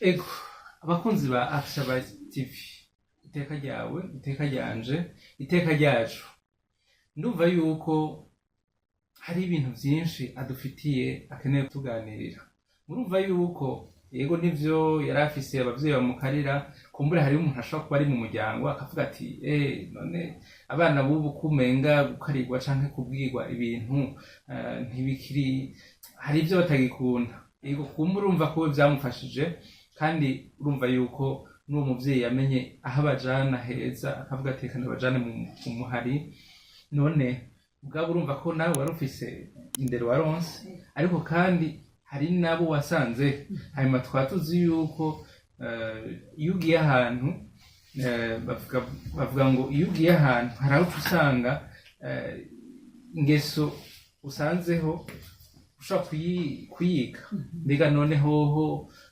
Ego, abakunzi ba Afisha TV, iteka ryawe, iteka ryanje, iteka ryacu. Ndumva yuko hari ibintu byinshi adufitiye akeneye kutuganirira. Murumva yuko, yego, nivyo, yari afise abavyeyi bamukarira. Kumbure hariho umuntu ashobora kuba ari mu muryango akavuga ati: "Eh, none abana b'ubu kumenga gukarirwa canke kubwirwa ibintu ntibikiri, hari ibyo batagikunda." Yego, kumbure urumva ko we vyamufashije, kandi urumva yuko n'uwo muvyeyi yamenye aho abajana heza, akavuga ati: "Reka ndabajane mu muhari." None ubwabo urumva ko nawe wari ufise indero waronse, ariko kandi hari n'abo wasanze. Hanyuma tukaba tuzi yuko iyo ugiye ahantu, bavuga ngo iyo ugiye ahantu hari aho uca usanga ingeso usanzeho ushobora kuyiga. Mbega none hoho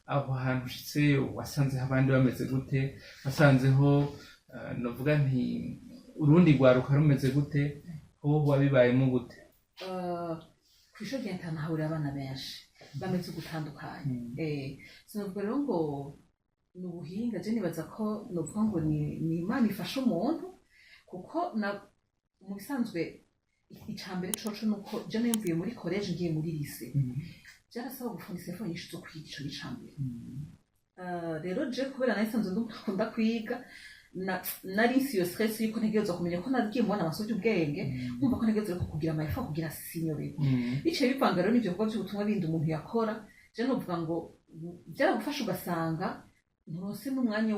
aho hantu ushitse wasanzeho abandi bameze gute? Wasanzeho, novuga nti urundi rwaruka rumeze gute? Hoho wabibayemo gute? Kw'ishuri rya internat hahurira abana benshi bameze ugutandukanye. Sinavuga rero ngo ni ubuhinga. Je nibaza ko novuga ngo ni Imana ifasha umuntu, kuko na mu bisanzwe ica mbere coco nuko je nari muri collège ngiye muri lycée, byarasaba gufundisa effort nyinshi zo kwiga. Ico ni ica mbere. Rero je kubera nari nsanzwe ndakunda kwiga, nari nsi iyo stress yuko ntegerezwa kumenya ko nagiye mbona amasomo y'ubwenge, nkumva ko ntegerezwa ariko kugira ama effort kugira sinyoberwe. Biciye bivanga rero n'ivyo bikorwa vy'ubutumwa bindi umuntu yakora. Je novuga ngo byaragufasha, ugasanga nturonse n'umwanya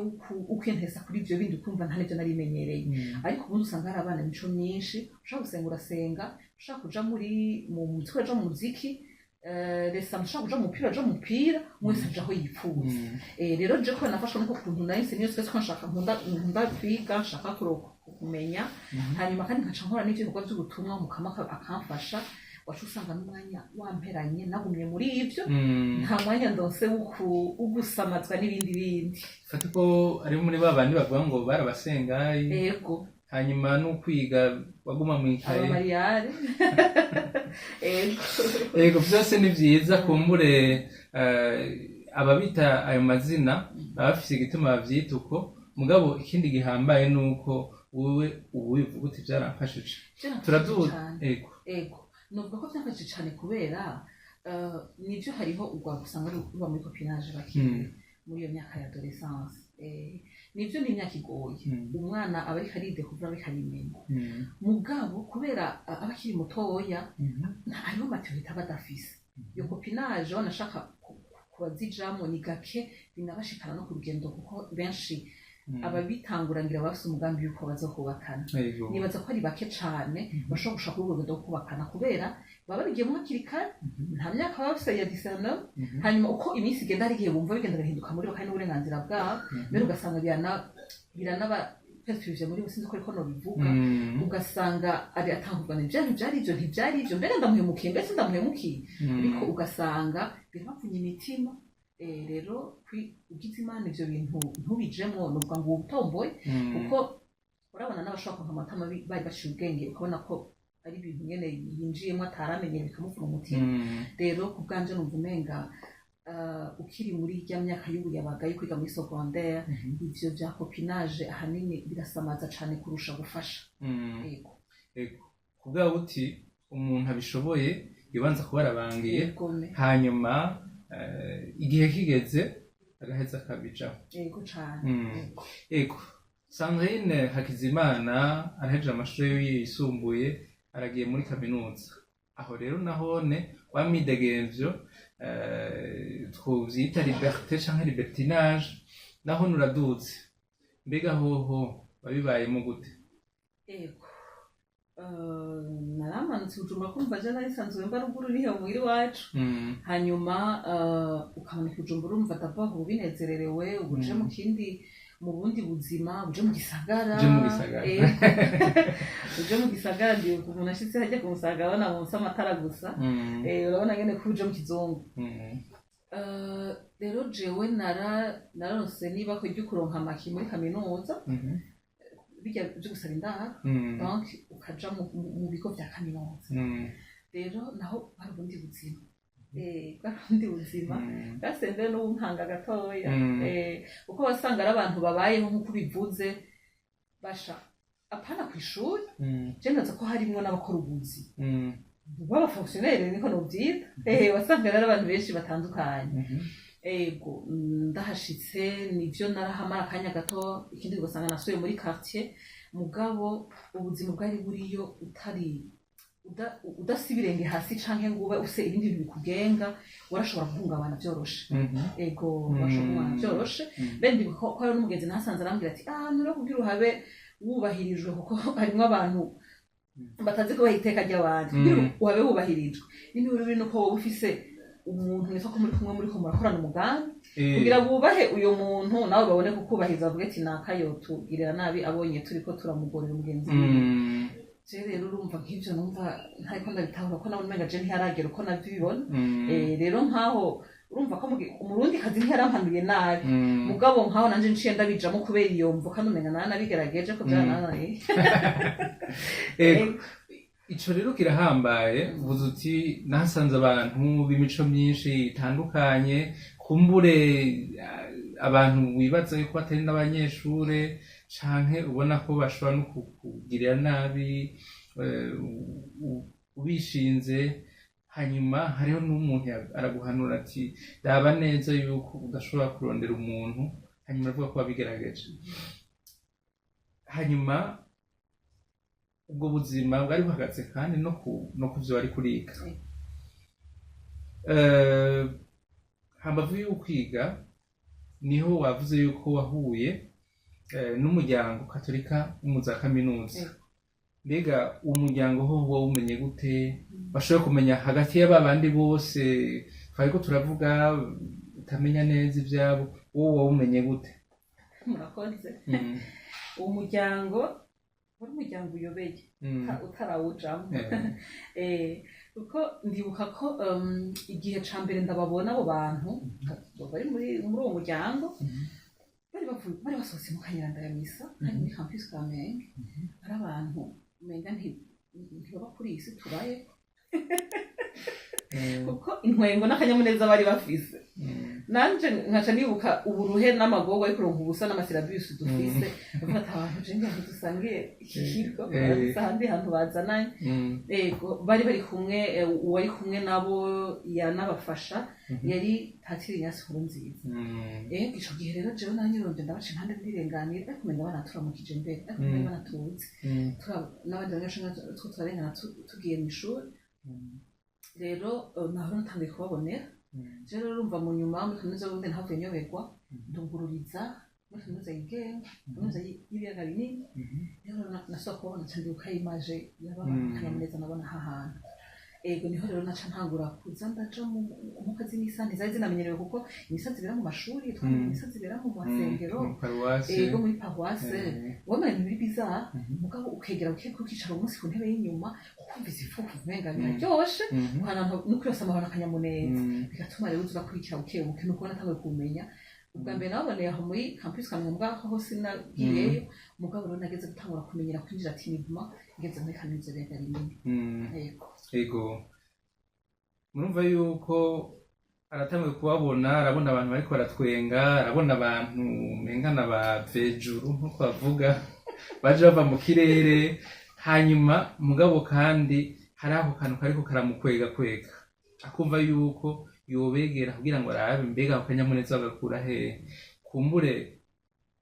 wo kwiyentesa kuri ivyo bindi, ukumva nta n'ivyo narimenyereye. Ariko ubundi usanga hari abana imico myinshi. Ushaka gusenga urasenga, ushaka kuja mu muziki uraja mu muziki, resa ushaka kuja mu mupira uraja mu mupira, umwe wese aja aho yipfuza. Rero je ko nafashwe nuko kuntu nahise niyo stress ko nshaka, nkunda kwiga, nshaka kumenya, hanyuma kandi nkaca nkora n'ivyo bikorwa vy'ubutumwa, mukama akamfasha, waca usanga n'umwanya wamperanye nagumye muri ivyo, nta mwanya ndonse wo gusamazwa n'ibindi bindi. Fate ko ari muri ba bandi bavuga ngo barabasengayi. Ego. Hanyuma n'ukwiga waguma mu ikaye. Abamariyare, ego. Yego, byose ni byiza. Kumbure ababita ayo mazina baba bafise igituma bavyita uko. Mugabo ikindi gihambaye ni uko wowe ubu wivuga uti: "Byaramfashije." Vyaramfashije Turaduza. cane. Ego. Ego, novuga ko byamfashije cane kubera nivyo, hariho urwaruka usanga ruba muri copinage bakiri muri iyo myaka ya adolescence. Nivyo, ni imyaka igoye. Umwana aba ariko aridekuvura, ariko arimenya. Mugabo kubera aba akiri mutoya, hariho maturité aba adafise. Iyo copinage wanashaka kubazijamwo ni gake binabashikana no ku rugendo, kuko benshi ababitangurangira bafise umugambi yuko bazokubakana. Nibaza ko ari bake cane bashobora gushaka urwo rugendo rwo kubakana, kubera baba babigiyemo hakiri kare, nta myaka baba bafise ya discernement. Hanyuma uko iminsi igenda, hari igihe bumva bigenda bihinduka muri bo, kandi n'uburenganzira bwabo. Mbere ugasanga biranaba perturbye muri bo, sinzi ko ariko nobivuga. Ugasanga ari atangurwa ntibyari byari ibyo, ntibyari ibyo, mbere ndamuhemukiye, mbese ndamuhemukiye. Ariko ugasanga birabavunye imitima. Rero ugize Imana ivyo bintu ntubijemwo, nuvuga ngo uba utomboye, kuko urabona n'abashobora kuronka amanota mabi bari baciye ubwenge, ukabona ko ari ibintu nyene yinjiyemo ataramenyera, bikamuvuna umutima. Rero ku bwanje numva umenga ukiri muri rya myaka y'ubuyabaga yo kwiga muri secondaire, ivyo vya copinage ahanini birasamaza cane kurusha gufasha. Yego. Ego, kubwa buti umuntu abishoboye yobanza kuba arabangiye, Yegome. hanyuma igihe kigeze agaheza akabijaho. Yego cane. Yego. Ego, Sandrine Hakizimana arahejeje amashuri yisumbuye, aragiye muri kaminuza. Aho rero nahone wa mwidegemvyo, twovyita liberté canke libertinage, nahone uraduze. Mbega hoho wabibayemo gute? Ego. Naramanutse Bujumbura, kumva je nari nsanzwe mba ruguru, nihe muhira iwacu. Hanyuma ukabona Bujumbura, urumva d'abord uba ubinezererewe, uba uje mu kindi, mu bundi buzima, uje mu gisagara. Uje mu gisagara. Ego. Uje mu gisagara, ndibuka umuntu ashitse hajya kumusaga abona munsi amatara gusa. Urabona ngene ko uje mu kizungu. Rero jewe nararonse niba ko ryo kuronka amaki muri kaminuza, bijya byo gusaba indaro, donc ukaja mu bigo vya kaminuza. Rero naho hari ubundi buzima. Bwari ubundi buzima. Bwasembere n'ubunkanga gatoya. Kuko wasanga ari abantu babayeho nk'uko ubivuze, basha apana ku ishuri. Je ndaza ko harimwo n'abakora ubuzi b'abafonctionnaire, niko novyita. Wasanga rero abantu benshi batandukanye. Ego, ndahashitse nivyo narahamara akanya gato, ikindi ugasanga nasubiye muri quartier. Mugabo ubuzima bwari buriyo, utari udasa ibirenge hasi canke ngo ube ufise ibindi bintu bikugenga, warashobora guhungabana vyoroshe. Ego, warashobora guhungabana vyoroshe. Bene ndibuka ko hariho n'umugenzi nahasanze arambwira ati: "Ah, nuro kugira uhabe wubahirijwe, kuko harimwo abantu batazi kubaha iteka ry'abandi. Kugira uhabe wubahirijwe n'imiburire nuko wowe ufise umuntu nitwa ko muri kumwe, muriko murakorana umugambi, kugira bubahe uyo muntu, nawe babone kukubahiriza, bavuge ati nakayo tugirira nabi abonye turiko turamugorera umugenzi wiwe." Je rero urumva nk'ivyo numva ntariko ndabitahura, ko nabona umenga je ntiharagera uko navyibona. Rero nkaho urumva ko umurundi kazi ntiyarampanuye nabi, mugabo nkaho nanje nciye ndabijamo kubera iyo mvo, kandi umenga naranabigerageje ko byarananiye. Ego. Ico rero kirahambaye. Uvuze uti nahasanze abantu b'imico myinshi itandukanye, kumbure abantu wibaza yuko batari n'abanyeshure, canke ubona ko bashobora no kukugirira nabi ubishinze. Hanyuma hariho n'umuntu araguhanura ati raba neza yuko udashobora kurondera umuntu. Hanyuma aravuga ko wabigerageje. Hanyuma ubwo buzima bwari buhagaze kandi no ku vyo wari kuriga. Hambavu y'ukwiga niho wavuze yuko wahuye n'umuryango katolika wo mu za kaminuza. Mbega uwo muryango ho wawumenye gute? Bashoboye kumenya hagati y'aba bandi bose twariko turavuga utamenya neza ivyabo, wowe wawumenye gute? Murakoze. Uwo muryango wari umuryango uyobeye utarawujamo. Kuko ndibuka ko igihe ca mbere ndababona abo bantu bari muri uwo muryango, bari basohotse mu Kanyaranda ya misa, hari muri campus Kamenge. Ari abantu umenga ntibaba kuri iyi si tubaye, kuko intwengo n'akanyamuneza bari bafise, nanje nkaca nibuka uburuhe n'amagorwa yo kuronka ubusa n'amasyllabus dufise, ndavuga ati abantu je ngira ntidusangiye iki kigo, barafise ahandi hantu bazananye. Ego, bari kumwe, uwari kumwe nabo yanabafasha yari Patiri Ignace Nkurunziza. Ego, ico gihe rero jewe nanyirondeye, ndabaca impande ndirenganira, ariko umenga banaturamukije mbere, ariko umenga banatuzi. N'abandi banyeshuri two turarengana tugiye mw'ishuri. Rero naho natangiye kubabonera. Je rero urumva mu nyuma muri kaminuza y'Uburundi ntavuye nyoberwa, ndungururiza muri kaminuza yigenga, kaminuza y'ibiyaga binini. Rero nasubira kubabona nca ndibuka image y'aba akanyamuneza nabona aha hantu. Ego, niho rero naca ntangura kuza ndaja mu mpuka z'imisa. Ntizari zinamenyerewe, kuko imisa zibera mu mashuri, twamenya imisa zibera mu masengero. Mu paruwasi. Ego, muri paruwase. Wabona ibintu biri bizarre, mugabo ukegera ukicara umunsi ku ntebe y'inyuma, ukumva izifuku umenga biraryoshe, no kwiyose amahoro akanyamuneza, bigatuma rero uza urakurikira buke buke. Nuko natanguye kumenya ubwa mbere naboneye aho muri campus Kamenge, mugabo aho sinagiyeyo. Mugabo rero nageze gutangura kumenyera kwinjira timidement ngeze muri kaminuza y'ibiyaga binini. Yego. Ego, murumva yuko aratanguye kubabona, arabona abantu bariko baratwenga, arabona abantu mengana ba vejuru nkuko bavuga, baje bava mu kirere. Hanyuma mugabo kandi hari ako kantu kariko karamukwega kwega, akumva yuko yobegera kugira ngo arabe mbega ako kanyamuneza bagakura hehe. Kumbure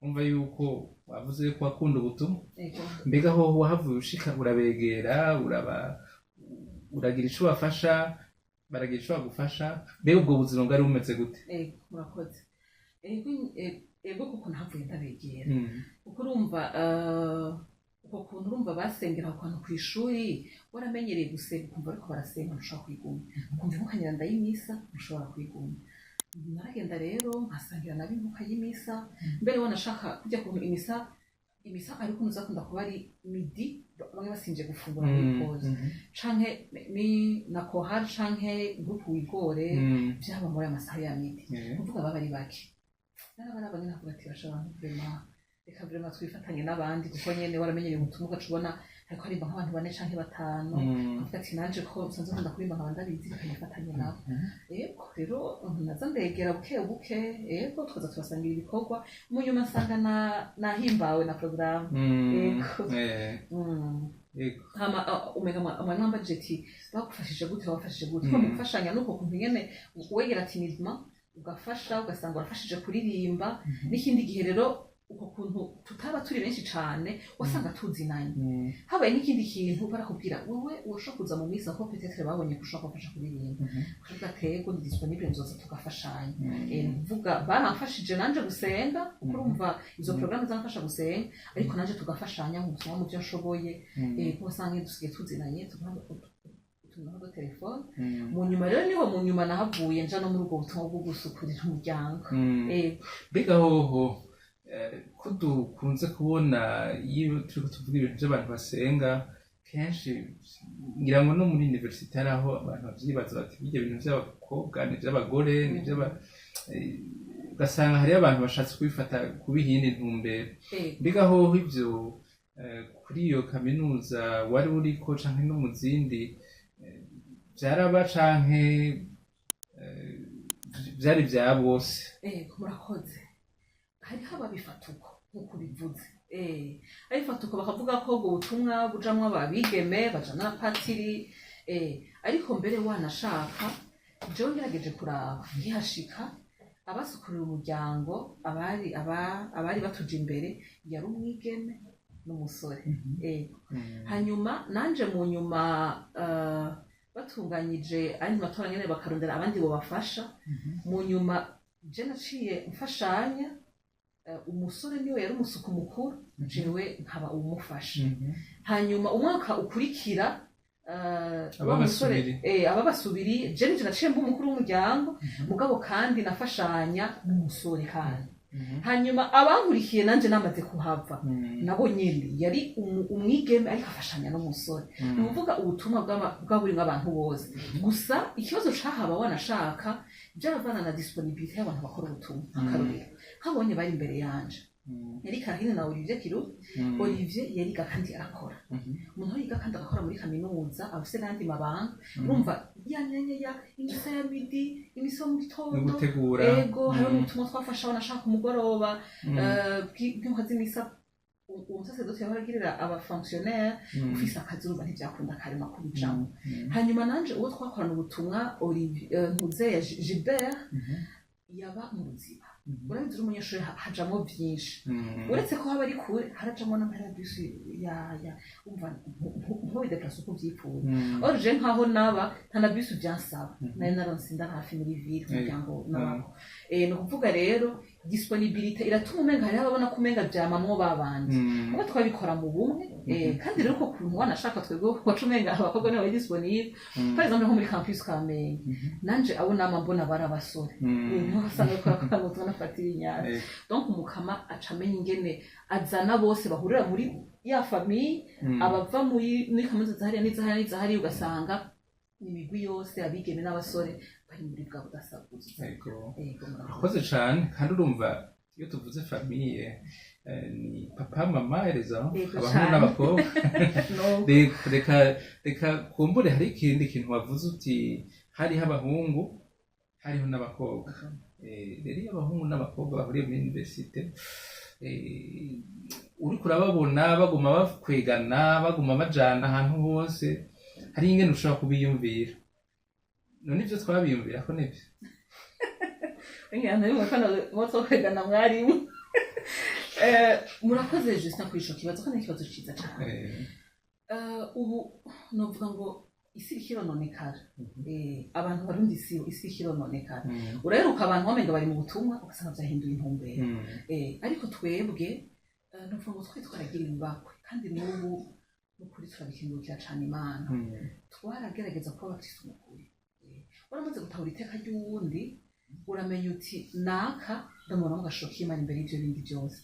umva yuko wavuze yuko wakunda ubutumwa. Ego. Mbega hoho wahavuye ushika urabegera, uraba uragira ico ubafasha, baragira ico bagufasha? Mbega ubwo buzima bwari bumeze gute? Ego, murakoze. Ego, ego, kuko ntavuye ndabegera, kuko urumva uko kuntu urumva basengera aho kantu kw'ishuri, waramenyereye gusenga, ukumva ariko barasenga ntushobora kwiguma, ukumva inkuka nyiranda y'imisa ntushobora kwiguma. Naragenda rero nkasangira nabo inkuka y'imisa. Mbere wanashaka kujya kuntu imisa ariko uzakunda kuba ari midi, bamwe basinje gufungura muri pause, canke ni na chorale canke groupe wigore, vyaba muri aya masaha ya midi. Kuvuga baba ari bake, narabara bamwe navuga ati basha abantu vraiment, reka vraiment twifatanye n'abandi, kuko nyene waramenyereye ubutumwa, ugaca ubona Hariko harimba nk'abantu bane canke batanu, avuga ati nanje ko nsanzwe nkunda kuririmba nkaba ndabizi, bakayifatanya nabo. Ego rero naza ndegera buke buke, ego tukaza turasangira ibikorwa, mu nyuma nsanga nahimbawe na porogaramu. Ego. Hama umenga mwari mwambajije ati bagufashije gute, wabafashije gute? Ko mu gufashanya nuko kuntu nyene wegera timidement ugafasha, ugasanga urafashije kuririmba. N'ikindi gihe rero uko kuntu tutaba turi benshi cane, wasanga tuzinanye. Habaye n'ikindi kintu barakubwira: wowe urashobora kuza mu misa, ko peut-être babonye ko ushobora kubafasha kuririmba. Ukavuga ati ego, ndi disponible, nzoza tugafashanya. Ni ukuvuga baramfashije nanje gusenga, kuko urumva izo porogaramu zamfasha gusenga, ariko nanje tugafashanya mu gusoma mu byo nshoboye. Kuko usanga dusigaye tuzinanye, tunaho telefone. Mu nyuma rero niho mu nyuma nahavuye nja no muri ubwo butumwa bwo gusukurira umuryango. Mbega hoho ko dukunze kubona iyo turiko tuvuga ibintu by'abantu basenga, kenshi ngira ngo no muri université hari aho abantu bavyibaza bati bijya bintu by'abakobwa ni iby'abagore ni iby'aba, ugasanga hariyo abantu bashatse kubifata kubiha iyindi ntumbero. Mbega hoho ivyo kuri iyo kaminuza wari uriko canke no mu zindi, vyaraba canke vyari vya bose? Ego, murakoze. Hariho ababifata uko nk'uko ubivuze, abifata uko bakavuga ko ubwo butumwa bujamwo ababigeme bajana na patiri, ariko mbere wanashaka jewe ngerageje kuraba nkihashika, abasukurira umuryango abari abari batuje imbere yari umwigeme n'umusore. Hanyuma nanje mu nyuma batunganyije andi matora nyene, bakarondera abandi bobafasha. Mu nyuma je naciye mfashanya, umusore niwe yari umusuku mukuru, jewe nkaba uwumufasha. Hanyuma umwaka ukurikira, wa musore Ababasubiri. Ababasubiri, je nije naciye mba umukuru w'umuryango, mugabo kandi nafashanya n'umusore. Kandi hanyuma abankurikiye nanje namaze kuhava, nabo nyene yari umwigeme ariko afashanya n'umusore. Ni ukuvuga ubutumwa bwaburimwo abantu bose. Gusa ikibazo cahaba, wanashaka byaravana na disponibilité y'abantu bakora ubutumwa. Akarorero, nk'abonye bari imbere yanje yari Karine na Olivier Kirubi. Olivier yariga kandi arakora. Umuntu yiga kandi agakora muri kaminuza aba afise n'ayandi mabanga. Urumva ya myanya ya imisa ya midi, imisa yo mu No gitondo, gutegura. Ego, hariho n'ubutumwa twafasha wanashaka umugoroba, bw'inka z'imisa uwo musaseredoti yahora agirira abafonctionnaire. Ufise akazi urumva ntivyakunda karema kubijamwo. Hanyuma nanje uwo twakorana ubutumwa, Olivier, Ntuzeya Gilbert, yaba mu Ruziba. Urabizi, uri umunyeshuri hajamwo vyinshi. Uretse ko haba ari kure, harajamwo n'amahera ya bisi ya umva ntubideplace uko uvyipfuza. Or je nkaho naba nta na bisi vyansaba. Nari naronse indaro hafi muri ville kugira ngo nabako. Ni ukuvuga rero disponibilité iratuma umenga hariho ababona ko umenga vyamamwo babandi, kuko twabikora mu bumwe. Kandi rero uko kuntu wanashaka twebwe waca umenga abakobwa nibo bari disponible. Par exemple nko muri campus Kamenge, nanje abo nama mbona bari abasore. Niho wasanga bakora kwa ngo nafatira inyanya. Donc umukama aca amenya ingene azana bose bahurira muri ya famille, abava muri kaminuza zahariya n'izahariya n'izahariya, ugasanga imigwi yose, abigeme n'abasore, bari muri bwa budasaguza. Ego. Ego, murakoze. Urakoze cane. Kandi urumva iyo tuvuze famille, ni papa, mama, les enfants, Yego abahungu cane. n'abakobwa. No. Reka kumbure hari ikindi kintu wavuze uti hariho abahungu hariho n'abakobwa. Rero iyo abahungu n'abakobwa bahuriye muri université, uriko urababona baguma bakwegana, baguma bajana ahantu hose, hari ingene ushobora kubiyumvira. None ivyo twabiyumvira ko nivyo? Ngira rimwe ko mwoto kwegana mwarimu. Murakoze Justin kuri ico kibazo, kandi ni ikibazo ciza cane. Ubu novuga ngo isi iriko irononekara. Abantu barundi isi iriko irononekara. Uraheruka abantu wamenga bari mu butumwa, ugasanga vyahinduye intumbero. Ariko twebwe, novuga ngo twari twaragira ibibakwe, kandi n'ubu n'ukuri turabikengurukira cane Imana. Twaragerageza kuba abakristo mu kuri. Waramaze gutahura iteka ry'uwundi, uramenya uti naka ndamubona mu gashusho k'Imana imbere y'ivyo bindi byose.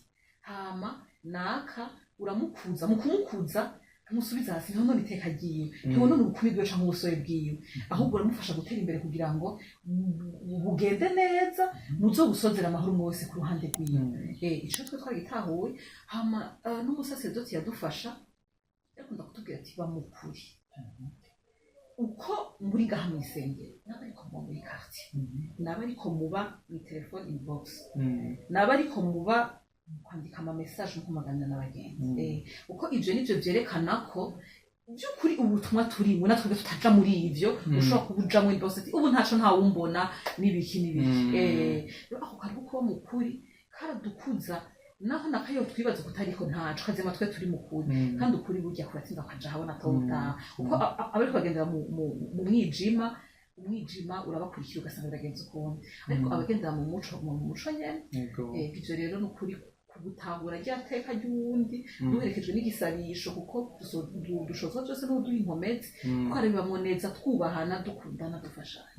Hama naka uramukuza, mu kumukuza ntumusubiza hasi, ntibonone iteka ryiwe, ntibonone ubukumi bwiwe canke ubusore bwiwe, ahubwo uramufasha gutera imbere kugira ngo bugende neza, muzobusozera amahoro umwe wese ku ruhande rwiwe. Ico twe twaragitahuye. Hama n'umusaseredoti yadufasha. Yarakunda kutubwira ati: "Bamukuri uko muri ngaha mw'isengero, naba ariko muba muri quartier, naba ariko muba mu telefone inbox, naba ariko muba mu kwandika ama message, mu kumaganira n'abagenzi." Uko ivyo nivyo vyerekana ko by'ukuri ubutumwa turimo, natwe tutaja muri ivyo. Ushobora kuba ujamwo inbox ati: "Ubu ntaco, ntawumbona," n'ibiki n'ibiki. Rero ako kantu ko kuba mukuri karadukuza, naho nakayo twibaza kutariko ntaco kazima, twe turi mukuri. Kandi ukuri burya kuratsinda ukaja habona atawutaha, kuko abariko bagendera mu mwijima, umwijima urabakurikira, ugasanga biragenze ukundi, ariko abagendera mu muco baguma mu muco nyene. Ivyo rero ni ukuri kugutahura rya teka ry'uwundi, duherekejwe n'igisabisho, kuko dushozwa byose n'uduha inkomezi, kuko arabibamwo neza, twubahana, dukundana, dufashanya.